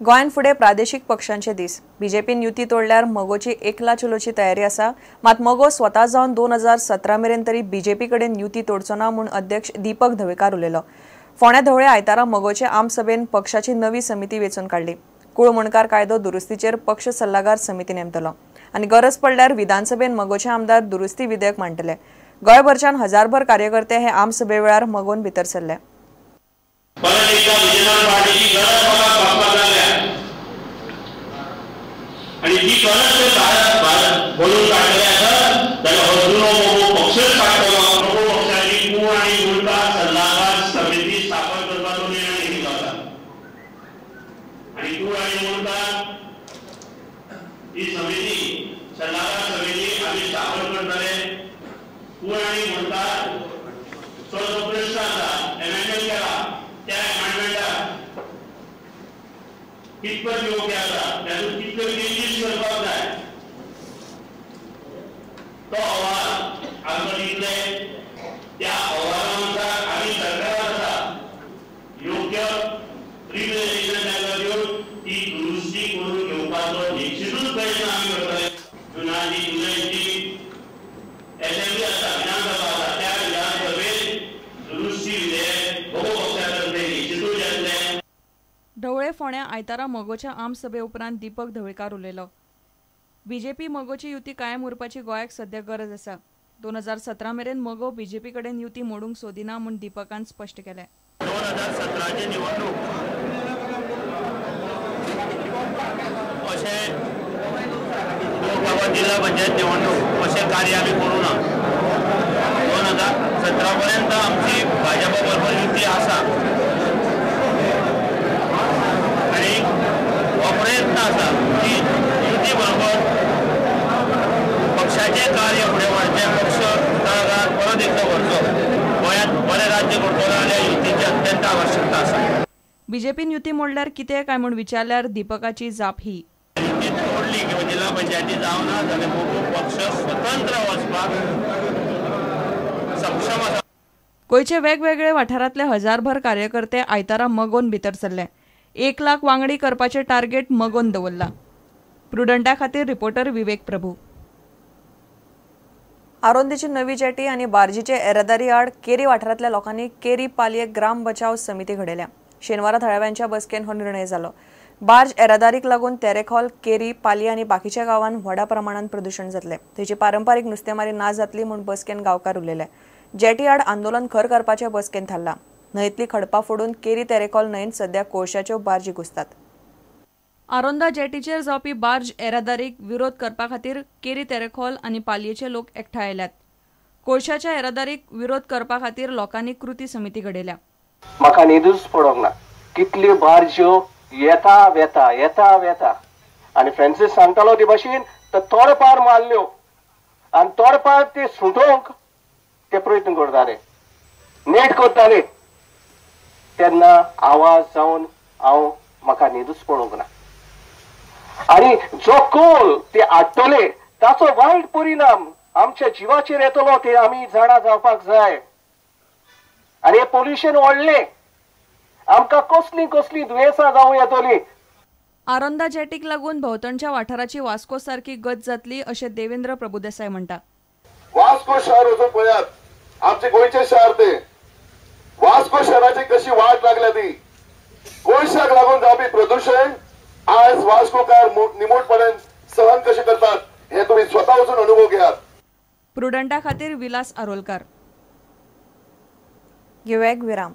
गोंयांत फुडें प्रादेशीक पक्षांचे दीस. बीजेपीन युती तोडल्यार मगोची एकला चलोची तयारी आसा. मात मगो स्वता जावन 2017 मेरेन तरी बीजेपी कडेन युती तोडचो ना म्हूण अध्यक्ष दीपक ढवळीकार उलयलो. फोंड्या ढवळे आयतारा मगोचे आमसभेन पक्षाची नवी समिती वेंचून काडली. कुळ मुंडकार कायदो दुरुस्तीचेर पक्ष सल्लागार समिती नेमतलो आनी गरज पडल्यार विधानसभेन मगोचे आमदार दुरुस्ती विधेयक मांडटले. गोंयभरच्यान हजारभर कार्यकर्ते हे आमसभे वेळार मगोन भितर सरले. परत एकदा विजयनाथ पार्टीची गरज म्हाका भासपाक लागल्या आनी ती गरज जर भारत बोलून काडटले आसत जाल्यार हो जुनो मगो पक्षच काडटलो. मगो पक्षाची कूळ आनी मुंडकार सल्लागार समिती स्थापन करपाचो निर्णय घेतलो आसा आनी कूळ आनी मुंडकार ही समिती सल्लागार समिती आमी स्थापन करतले. कूळ आनी मुंडकार चो जो प्रश्न आसा एमेंडमेंट केला त्या एमेंडमेंटाक कितपत योग्य आसा तातूंत कितल्यो चेंजीस करपाक जाय तो अहवाल आमकां दितले. त्या अहवाला अनुसार आमी सरकारान आसा योग्य रिप्रेझेंटेशन तांकां दिवन ती दुरुस्ती करून घेवपाचो निश्चितूच प्रयत्न आमी करतले. जुनाची जुलयची एसेंब्ली आसा, विधानसभा आसा, त्या विधानसभेत दुरुस्ती विधेयक मगो पक्षातर्फे निश्चितूच येतलें. ढवळे फोंड्या आयतारा मगोच्या आमसभे उपरांत दीपक ढवळीकार उलयलो. बीजेपी मगोची युती कायम उरपाची गोंयाक सध्या गरज आसा. 2017 मेरेन मगो बीजेपी कडेन युती मोडूंक सोदिना म्हूण दीपकान स्पश्ट केलें. 2017ची निवडणूक अशें बाबा जिल्हा पंचायत निवडणूक अशें कार्य आमी करूं ना. 2017 पर्यंत आमची भाजपा बरोबर युती आसा आनी हो प्रयत्न आसा की युती बरोबर पक्षाचें कार्य फुडें व्हरचें, पक्ष तळागाळात परत एकदां व्हरचो, गोंयांत बरें राज्य करतलो जाल्यार युतीची अत्यंत आवश्यकता आसा. बीजेपीन युती मोडल्यार कितें काय म्हूण विचारल्यार दीपकाची जाप ही, युती तोडली किंवा जिल्हा पंचायती जावना जाल्यार मगो पक्ष स्वतंत्र वचपाक सक्षम आसा. गोंयचे वेगवेगळे वाठारांतले हजारभर कार्यकर्ते आयतारा मगोन भितर सरले. 1 लाख वांगडी करपाचें टार्गेट मगोन दवरला. प्रुडंटा खातीर रिपोर्टर विवेक प्रभू. आरोंदेची नवी जेटी आनी बार्जीचे येरादारी आड केरी वाठारांतल्या लोकांनी केरी पालये ग्राम बचाव समिती घडयल्या. शेनवारा थळाव्यांच्या बसकेन हो निर्णय जालो. बार्ज येरादारीक लागून तेरेखोल, केरी, पालये आनी बाकीच्या गांवांत व्हडा प्रमाणात प्रदूशण जातलें. थंयची पारंपारीक नुस्तेमारी ना जातली म्हूण बसकेन गांवकार उलयले. जेटी आड आंदोलन खर करपाचें बसकेन थारलां. न्हंयतली खडपां फोडून केरी तेरेखोल न्हंयेंत सध्या कोळशाच्यो बार्जी घुसतात. आरोंदा जेटीचेर जावपी बार्ज येरादारीक विरोध करपा खातीर केरी तेरेखोल आनी पालयेचे लोक एकठांय आयल्यात. कोळशाच्या येरादारीक विरोध करपा खातीर लोकांनी कृती समिती घडयल्या. म्हाका न्हिदूच पडोंक ना. कितल्यो बार्ज्यो येता वेता येता वेता आनी फ्रांसीस सांगतालो ते भाशेन तर तोडपार मारल्यो आनी तोडपार ते सुटोवंक ते प्रयत्न करताले, नेट करताले. तेन्ना आवाज जावन हांव म्हाका न्हिदूच पडोंक ना. आनी जो कोल ते हाडटले ताचो वायट परिणाम आमच्या जिवाचेर येतलो ते आमी जाणा जावपाक जाय. आनी हें पोल्युशन वाडलें, आमकां कसलीं कसलीं दुयेंसां जावं येतलीं. आरोंदा जेटीक लागून भोंवतणच्या वाठाराची वास्को सारकी गत जातली अशें देवेंद्र प्रभुदेसाय म्हणटा. वास्को शहर वचून पळयात, आमचे गोंयचें शहर ते वास्को शहराची कशी वाट लागल्या ती कोळशाक लागून जावपी प्रदूशण आज वास्कोकार निमूटपणान सहन कशें करतात हे तुम्ही स्वता वचून अनुभव घेयात. प्रुडंटा खातीर विलास आरोलकार. घेवया एक विराम.